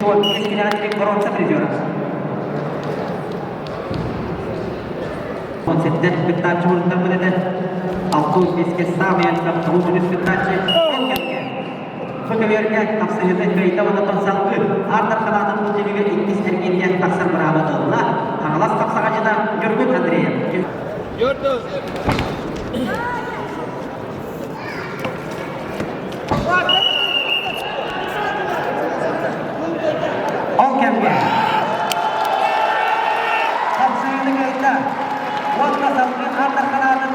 75 килэҕэ боруонса призера. 17 кыттааччы муруннарбыт этэ. 65-кэ саамай элбэх туруу күнүс кыттааччы ол кэмҥэ. Бу көбүөргэ тахсыһыыны кыайда уонна салгыы Аар Дарханаатын бултуйууга иккис эргииргэ тахсар бырааба ылла. Хаҥалас хапсаҕайдьыта Ньургун Андреев. Ол кэмҥэ хапсыһыыны кыайда уонна салгыы Аар Дарханаатын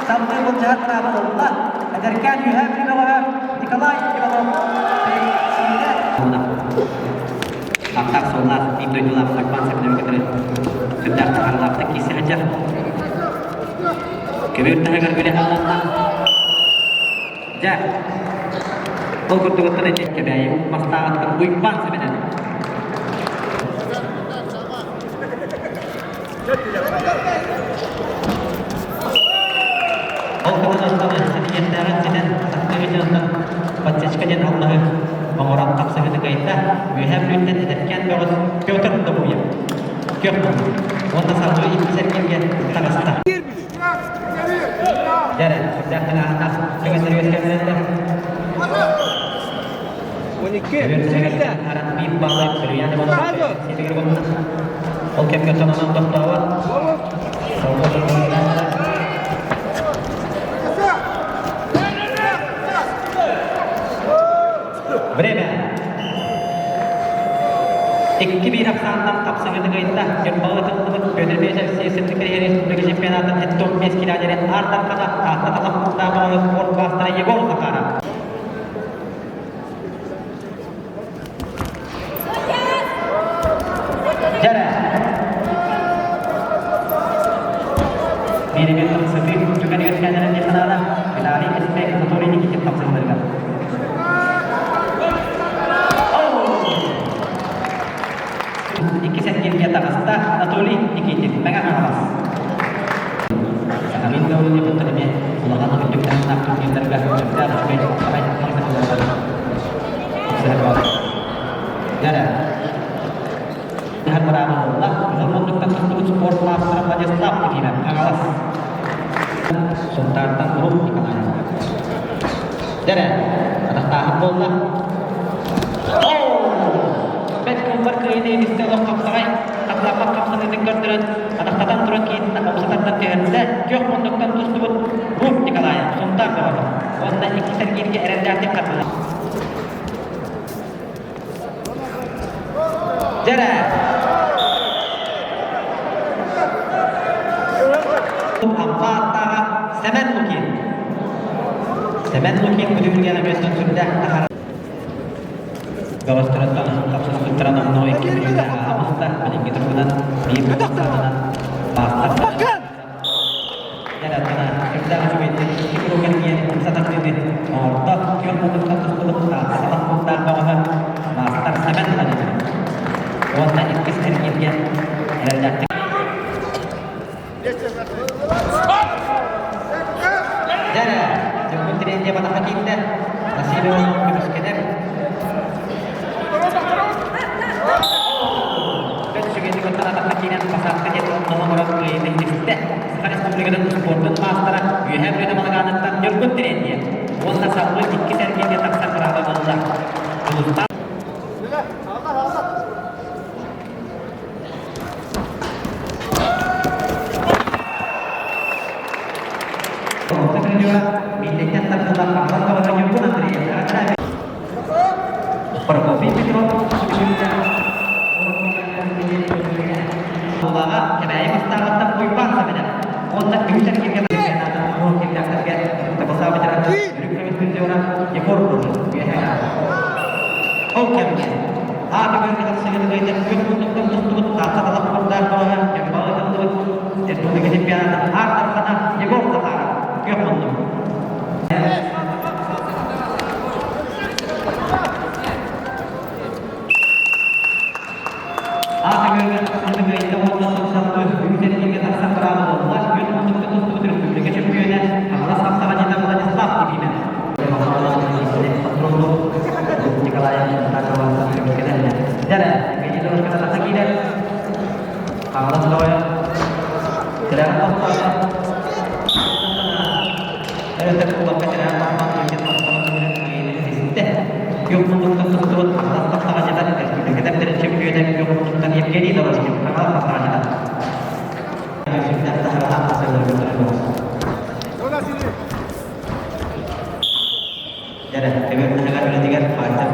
салгыы былдьаһар бырааба ылла. Эдэркээн Үөһээ Бүлүү бөҕөһө Николай Иванов сиинэ Аттаах суоллаах биир дойдулаах Уйбаан Семеновы кытары сүрдээх таһаарыылаахтык киирсэ сылдьар. Көбүөр таһыгар үлэ хааланна. Дьэ, ол курдугуттан ити Кэбээйи мастааҕыттан Уйбаан Сэмэнэн. Ол кытын ситиһиэхтээҕин ситэн, сахалыы дьонтон подсечка диэн аллаһы оҥорон хапсыһыыны кыайда. Үөһээ Бүлүүттэн эдэркээн бөҕөс Петр Добуев күөх уонна салгыы иккис эргииргэ таҕыста. Дьэ, сүрдээх тыҥааһыннаах түгэннэр үөскээтилэр. 12. Биир баалы Сөрүйээн Иванов Ол кэмҥэ сонунун тохтообот. Время. 2-1 ахсааннан хапсыгыны кыайда. Ньурбаҕа ыытыллыбыт Петр Бесов Сессия Республика чемпионатын 75 километр аар-тархана Таатта Талах спорт маастара Егор Захаров. Дьэрэ. Бииригин сытыы түгэн үөскээннэрин дьыһанаана Виталий Эспек Анатолий Никитин хапсыһыыларыгар. Иккис эргииргэ таҕыста Анатолий Никитин Мэҥэ Хаҥалас. Сахамин Гаулини кытта эмиэ улахан үрдүк таһымнаах турнирдарга сөптөөх үчүгэй аҕай хапсыһыыларыгар Быраабылалла, кыһыл муннуктан тустубут спорт маастара Владислав Ефимов Хаҥалас. Сунтаартан Рух Николаев. Дэрэ, атахтааһын буолла. Бэт кулбар кыайыыны истэ олох хапсаҕай, хатылаппат хапсаныытын көрдөрөн, атахтатан туран киһитин умсатардан түһэрдэ. Күөх муннуктан тустубут Рух Николаев, Сунтаар бөҕөтө. Уонна иккис эргииргэ эрэллээхтик хардылар. Дьэрэ! Амма аттааҕа Сэмэн Лукин. Сэмэн Лукин күлүмүргээн өбүөстэн сүрдээх таһара. Бөҕөстөрөттөн хапсыспыттара номнуо 2 мүнүүтэ ааһа билиҥҥи туругунан биир саҕанан маастар Сүрдээх үчүгэйдик икки круган диэн сатахтыыны оҥордо. Күөх муннуктан тустубут саҕалах курдаах бөҕөһө маастар Сэмэн Владимиров. Уонна иккис эргииргэ эрэллээхтик Дьэрэ, дьөккүн тренергэ батаха киирдэ. Василий Иванов көмүскэнэр. Үчүгэйдик оттон атахха киирэн посадка диэн оҥорон кыайыыны ситистэ. Саха Республикатын спордун маастара Үөһээ Бүлүү Балаганыттан Ньургун Терентьев уонна салгыы иккис эргииргэ тахсар бырааба ылла. Дьулустаан Миититтэн тардыллар Павлов Баҕана Ньургун Андреев Прокопий Петров Улаҕа Кэбээйи бастааҕыттан Уйбаан Сэмэнэп уонна үһүс эргииргэ киллэртэргэ табасаа ветерана үрүҥ көмүс призера Егор Рожин үөһээ Ол кэмҥэ А көбүөргэ тахсыгын ыйдар күөх муннуктан тустубут Таатта талах курдаах бөҕөһө Ньурбаҕа ыытыллыбыт республика чемпионатын Аар Дархана Егор Захаров күөх муннук Николаев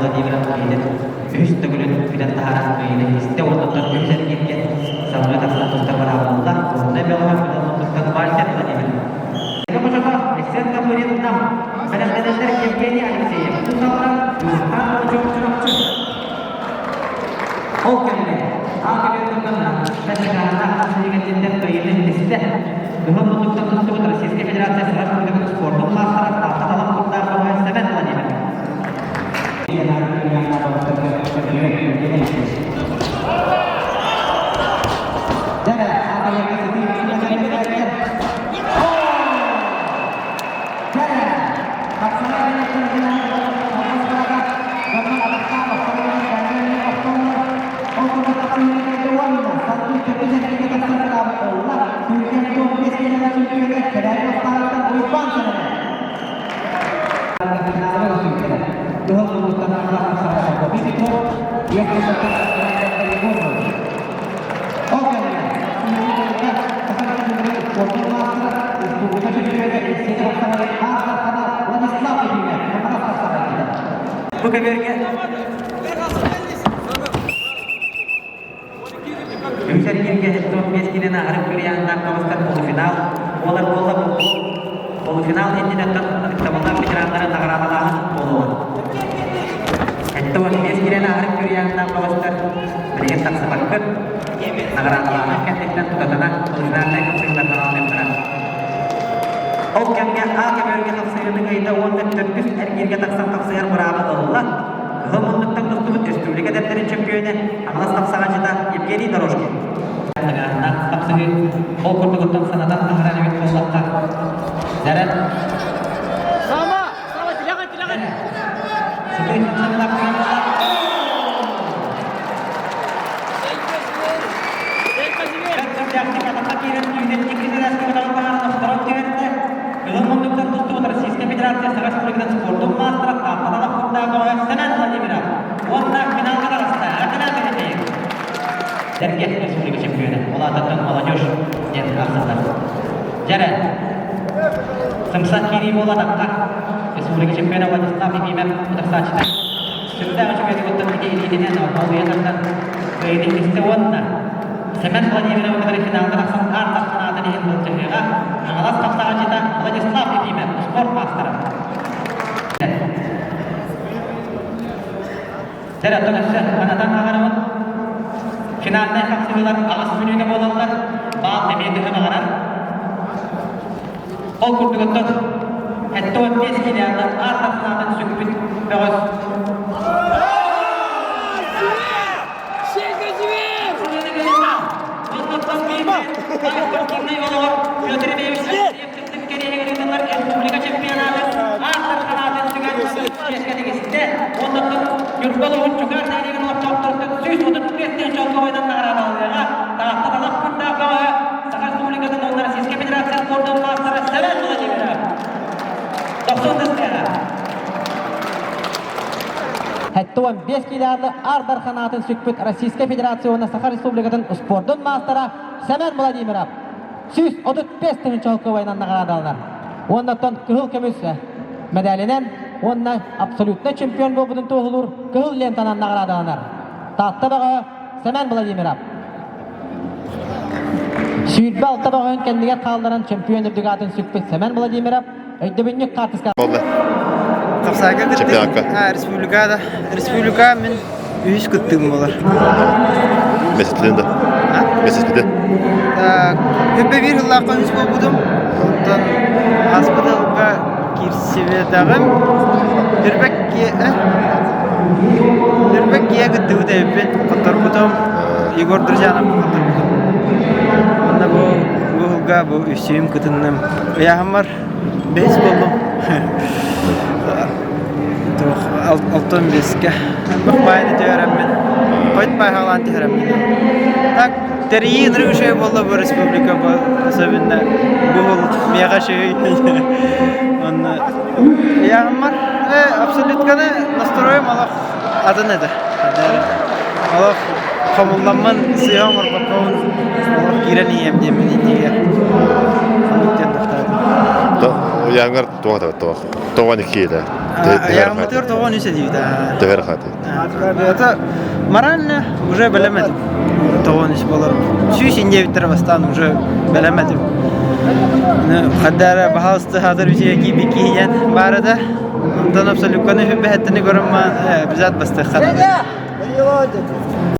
Владимиров кыайыытын үһүс төгүлүн бүтэн таһааран кыайыыны истэ уонна үһүс эргииргэ салгыы тахсан тустар быраабылла. Уонна бөҕө муннуктан Вальтер Владимиров. Хочото Алексей Табурин Нам бэлэмнэнэллэр Евгений Алексеев туталлар Юрхан Чурапчы. Ол кэмҥэ Кыһыл муннуктан туттубут Российскай Федерация Саха Республикатын спордун маастара Таатта талах курдаах бөҕө Сэмэн Владимиров. Бу көбүөргэ Үс эргииргэ 75 киилэни аһары күрүйээннээх баҕастар полуфинал буолар буолла полуфинал иннинэттэн ытыктабыллаах ветераннары наҕараадалааһын буолуоҕа. 75 киилэни аһары күрүйээннээх баҕастар билигин тахсыбаккыт. Наҕараадалааһын кэнниттэн тутатына полуфинальнай хапсыһыылар аналлыахтара. Ол кэмҥэ А көбүөргэ хапсыһыыны кыайда уонна төрдүс эргииргэ тахсан хапсыһар бырааба ылла. Кыһыл муннуктан тустубут республика эдэрдэрин чөмпүйүөнэ Хаҥалас хапсаҕайдьыта Евгений Дорожкин. Тыҥааһыннаах хапсыһыы ол курдугуттан санатан таһааран эбит буоллахха, Дэрэн Сама! Сама, тилэҕин, тилэҕин! Сытыы хамсаныылаах түгэн буолла. Бэрт атахха киирэн түүнэн икки сэрээскэ көтөҕөн таһааран охторон түһэрдэ. Кыһыл муннуктан тустубут Российскай Федерация Саха Республикатын спордун маастара Таатталаах курдаах Сэмэн Владимиров уонна финалга таҕыста Акана Филиппеев. Сэргэх республика чемпиона, ол аатыттан молодежь диэн аахсаллар. Дьэрэ, сымса киирии буола атахха республика чемпиона Владислав Ефимов утарсааччыта. Сүрдээх үчүгэй тугуттан ити илиитинэн олуйа тардан кыайыытын истэ уонна Сэмэн Владимиров кытары финалга тахсан аар тахсанаатын иһин былдьаһыыга Хаҥалас хапсаҕайдьыта Владислав Ефимов спорт маастара. Дьэ, оттон өссө санатан аҕарабын. Финальнай хапсыһыылар аҕыс мүнүүтэ буолаллар. Баал эмиэ төһө баҕарар. Ол курдук оттон 75 килоҕа аар тахсаатын сүкпүт бөҕөс Петр Ильич Алексеев кэриэһигэр ыытыллар республика чемпионатын ааттар ханаатын сүгэн чиэскэ тигистэ. Оннуттан Ньурба улууһун Чугар нэһилиэгин олохтоохторуттан 135 тыһыынча солкуобайынан наҕараадаланыаҕа. Таатта талах курдаах бөҕөһө Саха Республикатын уонна Российскай Федерация спордун маастара Сэмэн Владимиров. Дохсун тыстыаҕа. 75 килоны ар дарханаатын сүкпүт Российскай Федерация уонна Саха Республикатын спордун маастара Сэмэн Владимиров 135 тыһыынча солкуобайынан наҕараадаланар. Уоннаттан кыһыл көмүс медалинэн уонна абсолютнай чемпион буолбутун туоһулуур кыһыл лентанан наҕараадаланар. Таатта бөҕө Сэмэн Владимиров. 26 бөҕөһүн кэннигэр хаалларан чемпион үрдүк аатын сүкпүт Сэмэн Владимиров өйдөбүнньүк хаартыска Буолла. Хапсаайга кыттыым. Чемпионатка. Республика да. Республика мин үһүс кыттыым буолар. Месяцлин да. Месяцлиде. Өппө биир сыллаахха үһүс буолбутум. Онтон ааспыт сылга киирсибэтэҕим. Түрбэк Түрбэк киэ кыттыбыт эбиппин. Хотторбутум. Егор Друзьянов хотторбутум. Онно бу бу сылга бу үсүһүм кытынным. Ыйааһыммар Бэһис буоллум. Туох алтан биэскэ. Баайны түһэрэммин. Хойут баайхалаан түһэрэммин. Так, тэрийии ынырык үчүгэй буолла бу республика бу особенно бу миэхэ үчүгэй. Онно ыйааһыммар абсолютканы настроем олох атын этэ. Олох хомулламмын сыыһа оҥорбоккобун олох киирэн иһиэм диэммин иннигэр. Оннук диэн тохтоотум. Ыйааҥҥар туох этэ туох? 92 этэ. Ыйааҥмытыгар 93 этибит. Төһөр хаты. Это морально уже бэлэм этим. 93 болар. Сүүс индиэбиттэрэ бастаан уже бэлэм этим. Хаддара баһаалыста хатыр үчүгэй киирбит киһиэн баар этэ. Онтон абсолютканы хүбэһэттини көрөн бизат бастыххана.